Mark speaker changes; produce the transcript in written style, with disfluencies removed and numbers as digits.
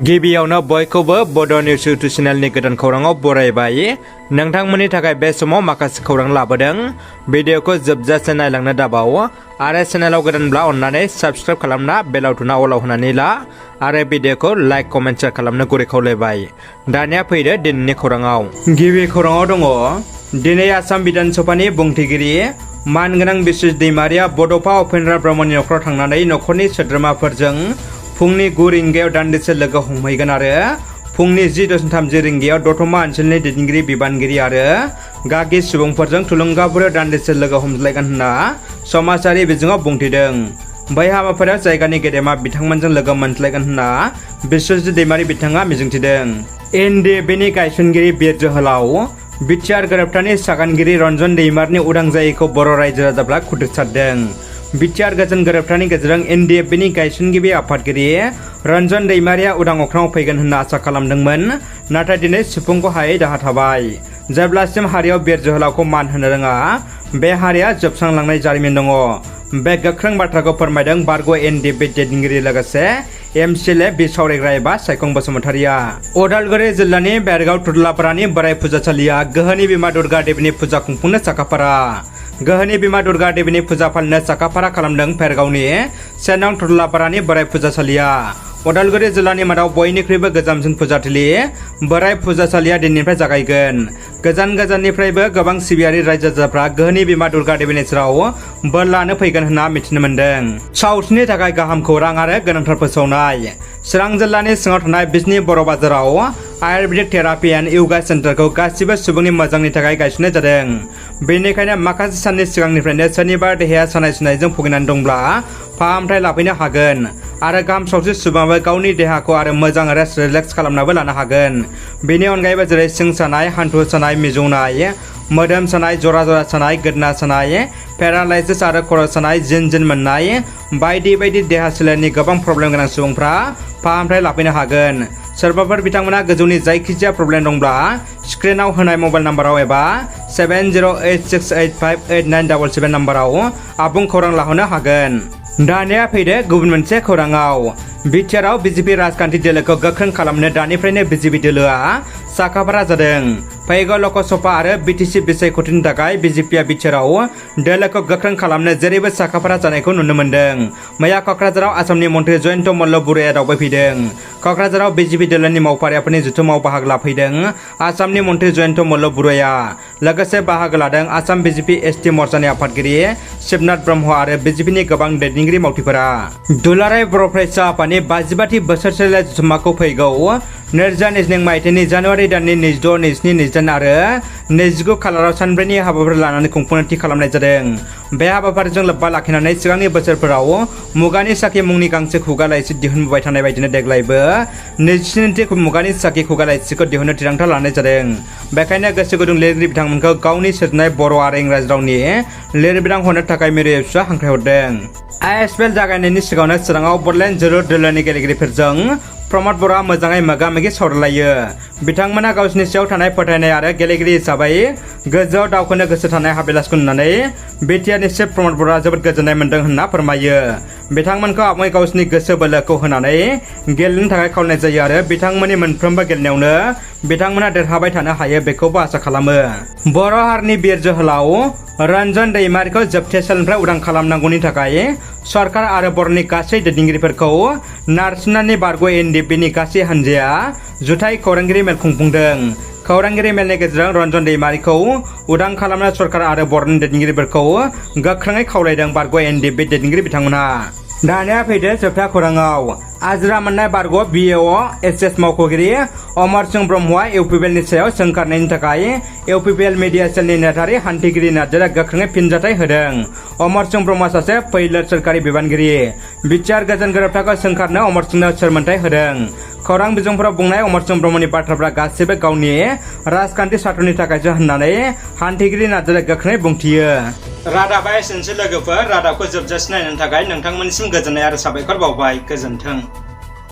Speaker 1: गिबियावनो बयखौबो बड' निउस इउटुब चेनेलनि गोदान खौराङाव बरायबाय। नोंथांमोननि थाखाय बे समाव माखासे खौरां लाबोदों। भिडिअखौ जोबजासे नायलांनो दाबाव आरो चेनेलाव गोदानब्ला अन्नानै साबस्क्राइब खालामना बेल आइकनआ अलाव होनानै ला आरो भिडिअखौ लाइक कमेन्ट शेयार खालामनो गुरै खावलायबाय। दानिया फैदो दिनैनि खौराङाव। गिबि खौराङाव दङ दिनै आसाम बिधान सभानि बुंथिगिरि मानगोनां बिस्वजित दैमारिया बड'फा उपेन्द्र ब्रह्मनि न'खराव थांनानै न'खरनि सोद्रोमाफोरजों फुंनि 9 रिंगायाव दान्दिसे लोगो हमहैगोन आरो फुंनि 10:30 रिंगायाव दतमा ओनसोलनि दैदेनगिरि बिबानगिरि आरो गागि सुबुंफोरजों थुलुंगाफुरियाव दान्दिसे लोगो हमज्लायगोन होनना समाजारि बिजोङाव बुंथिदों। बै हाबाफारियाव जायगानि गेदेमा बिथांमोनजों लोगो मोनज्लायगोन होनना बिस्वजित दैमारि बिथाङा मिजिंथिदों। एनडिएफबिनि गायसनगिरि बिर जोहोलाव बिटिआर गोरोबथानि सागानगिरि रन्जन दैमारिनि उदां जायैखौ बर' रायजो राजाफ्रा खुद्रिसारदों। बिटिआर गोजोन गोरोबथानि गेजेरजों एनडिएफबिनि गायसनगिरि आफादगिरि रन्जन दैमारिया उदां अख्राङाव फैगोन होनना आसा खालामदोंमोन, नाथाय दिनै सिफुंखौ हायै दाहा थाबाय। जेब्लासिम हारियाव बिर जोहोलावखौ मान होनो रोङा बे हारिया जोबस्रांलांनाय जारिमिन दङ। बे गोख्रों बाथ्राखौ फोरमायदों बारग' एनडिएफबि दैदेनगिरि लोगोसे एमसिएलए बिसावरायग्रा एबा सायखं बसुमतारिया। उदालगुरि जिल्लानि बेरगाव तुर्लापारानि बोराइ फुजासालिया गोहोनि बिमा दुर्गा देवीनि फुजा खुंफुंनो साखाफारा। गोहोनि बिमा दुर्गा देवीनि फुजा फालिनो साखाफारा खालामदों बेरगावनि 1 नं तुर्लापारानि बोराइ फुजासालिया। उदालगुरि जिल्लानि मादाव बयनिख्रुइबो गोजामसिन फुजाथिलि बोराइ फुजासालिया दिनैनिफ्राय जागायगोन। गोजान गोजाननिफ्रायबो गोबां सिबियारि रायजो राजाफ्रा गोहोनि बिमा दुर्गा देवीनि सेराव बोर लानो फैगोन होनना मिथिनो मोन्दों। सावस्रिनि थाखाय गाहाम खौरां आरो गोनांथार फोसावनाय। चिरां जिल्लानि सिङाव थानाय बिजनि बर' बाजाराव आयुर्वेदिक थेरापि एन्ड यगा सेन्टारखौ गासिबो सुबुंनि मोजांनि थाखाय गायसननाय जादों। बेनिखायनो माखासे साननि सिगांनिफ्रायनो सोरनिबा देहाया सानाय सुनायजों भुगिनानै दंब्ला फाहामथाय लाफैनो हागोन आरो गाहाम सावस्रि सुबुङाबो गावनि देहाखौ आरो मोजां रेस्ट रिलेक्स खालामनाबो लानो हागोन। बेनि अनगायैबो जेरै सिं सानाय, हान्थु सानाय, मिजौनाय, मोदोम सानाय, जरा जरा सानाय, गोदना सानाय, पेरालाइसिस आरो खर' सानाय, जिन मोननाय बायदि बायदि देहा सोलेरनि गोबां प्रब्लेम गोनां सुबुंफ्रा फाहामथाय लाफैनो हागोन। सोरबाफोर बिथांमोना गोजौनि जायखिजाया प्रब्लेम दंब्ला स्क्रिनाव होनाय मबाइल नाम्बाराव एबा 7086858977 नाम्बाराव आबुं खौरां लाहरनो हागोन। दानिया फैदो गुबुन मोनसे खौराङाव। बिटिआरआव बिजेपि राजखान्थि दोलोखौ गोख्रों खालामनो दानिफ्रायनो बिजेपि दोलोआ साखाफारा जादों। फैगौ लकसभा आरो बिटिसि बिसायख'थिनि थाखाय बिजेपिआ बिटिआरआव दोलोखौ गोख्रों खालामनो जेरैबो साखाफारा जानायखौ नुनो मोन्दों। मैया क'क्राझाराव आसामनि मन्त्रि जयन्त मल्ल बरुवाया दावबायफैदों। क'क्राझाराव बिजेपि दोलोनि मावफारियाफोरनि जथुमाव बाहागो लाफैदों आसामनि मन्त्रि जयन्त मल्ल बरुवाया। लोगोसे बाहागो लादों आसाम बिजेपि एसटि मर्चानि आफादगिरि शिबनाथ ब्रह्म आरो बिजेपिनि गोबां दैदेनगिरि मावथिफोरा। दुलाराय बर' फरायसा आफादनि 55थि बोसोरसेले जथुम्माखौ फैगौ 2022 मायथाइनि जानुवारि दाननि 26, 27, 28 आरो 29 खालाराव सानब्रैनि हाबाफारि लानानै खुंफुंनो थि खालामनाय जादों। बे हाबाफारिजों लोब्बा लाखिनानै सिगांनि बोसोरफोराव मुगानि साखि मुंनि गांसे खुगा लाइसि दिहुनबोबाय थानाय बायदिनो देग्लायबो 22थि मुगानि साखि खुगा लाइसिखौ दिहुननो थिरांथा लानाय जादों। बेखायनो गोसो गुदुं लिरगिरि बिथांमोनखौ गावनि सोरजिनाय बर' आरो इंराजि रावनि लिरबिदां हरनो थाखाय मिरु एबसुआ हांख्रायहरदों। आइएसएल जागायनायनि सिगाङावनो चिराङाव बडलेण्ड जोलुर दोलोनि गेलेगिरिफोरजों प्रमद बर'आ मोजाङै मोगा-मोगि सावरायलायो। बिथांमोना गावसिनि सायाव थानाय फोथायनाय आरो गेलेगिरि हिसाबै गोजौआव दावखोनो गोसो थानाय हाबिलासखौ नुनानै बिटिआरनि चिफ प्रमद बर'आ जोबोद गोजोननाय मोन्दों होनना फोरमायो। बिथांमोनखौ आबुङै गावसिनि गोसो बोलोखौ होनानै गेलेनो थाखाय खावलायनाय जायो आरो बिथांमोननि मोनफ्रोमबो गेलेनायावनो बिथांमोना देरहाबाय थानो हायो बेखौबो आसा खालामो। बर' हारिनि बिर जोहोलाव रन्जन दैमारिखौ जोबथेसालिनिफ्राय उदां खालामनांगौनि थाखाय सरकार आरो बर'नि गासै दैदेनगिरिफोरखौ नारसिननानै बारग' एनडिएफबिनि गासै हान्जाया जुथाइ खौरांगिरि मेल खुंफुंदों। खौरांगिरि मेलनि गेजेरजों रन्जन दैमारिखौ उदां खालामनो सरकार आरो बर'नि दैदेनगिरिफोरखौ गोख्रोङै खावलायदों बारग' एनडिएफबि दैदेनगिरि बिथांमोनहा। दानिया फैदो जोबथा खौराङाव। आजिरा मोननाय बारग' बिएअ एसएस मावख'गिरि अमर सिंह ब्रह्मआ इउपिपिएलनि सायाव सोंखारनायनि थाखाय इउपिपिएल मिडिया सेलनि नेहाथारि हान्थिगिरि नार्जारिया गोख्रोङै फिनजाथाय होदों। अमर सिंह ब्रह्मआ सासे फैलोर सोरखारि बिबानगिरि। बिटिआर गोजोन गोरोबथाखौ सोंखारनो अमर सिंहनो सोरमोनथाय होदों। खौरां बिजोंफोराव बुंनाय अमर सिंह ब्रह्मनि बाथ्राफ्रा गासैबो गावनि राजखान्थि सार्थनि थाखायसो होननानै हान्थिगिरि नार्जारिया गोख्रोङै बुंथियो। रादाबा एसेनोसै लोगोफोर। रादाबखौ जोबजासिम नायनो थाखाय नोंथांमोननिसिम गोजोननाय आरो साबायखर बावबाय। गोजोन्थों।